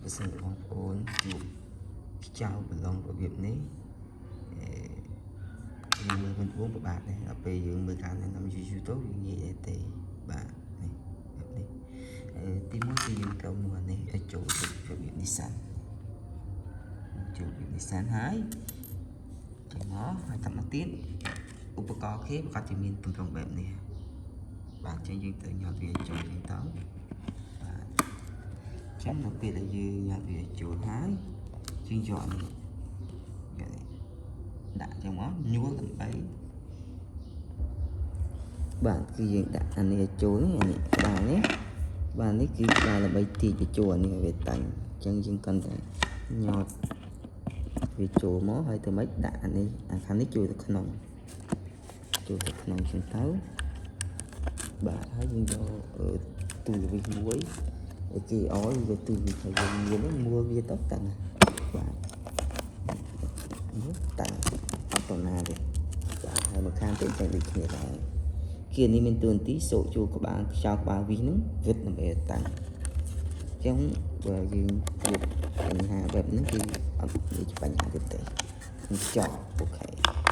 បើសិនជាបងប្អូនជួបខ្ចៅប្រឡងរបៀបនេះអឺយើងមើលមិនបងពិបាកដែរដល់ពេលយើងមើលការណែនាំយូរយូរទៅវាងាយដែរទេបាទនេះបែបនេះអឺទីមួយគឺយើងត្រូវមើលនេះឲ្យចូលទៅរបៀបនេះសិនចូលរបៀបនេះសិនហើយចេញមកហើយតាមមកទៀតឧបករណ៍គេប្រកាសជាមានទម្រង់បែបនេះបាទអញ្ចឹងយើងត្រូវញ៉ាត់វាចូលចឹងទៅបាទចឹងដល់ពេលដែលយើងញ៉ាត់វាចូលហើយយើងយកនេះយកនេះដាក់ចឹងមកញួរដើម្បីបាទគឺយើងដាក់អានេះឲ្យចូលនេះអានេះក្បាលនេះបាទនេះគឺក្បាលដើម្បីទាញបញ្ចូលអានេះឲ្យវាតាញ់អញ្ចឹងយើងកាន់តែញ៉ត់វាចូលមកហើយទៅម៉េចដាក់អានេះអាខាងនេះចូលទៅក្នុងចូលទៅក្នុងចឹងទៅបាទហើយយើងយកទូរវិសមួយគេឲ្យវាទូរវិសឲ្យយើងមានមួលវាទៅតាំងបាទតាំងអត់តណាទេបាទហើយមកខាងទៀតចឹងដូចគ្នាដែរគៀនេះមានទួនាទីសោកចូលក្បាលខ្យល់ក្បាលវិសហ្នឹងវិតដើម្បីឲ្យតាំងអញ្ចឹងបើយើងជួបបញ្ហាបែបហ្នឹងគឺអត់មានជាបញ្ហាទៀតទេខ្ញុំចប់OK។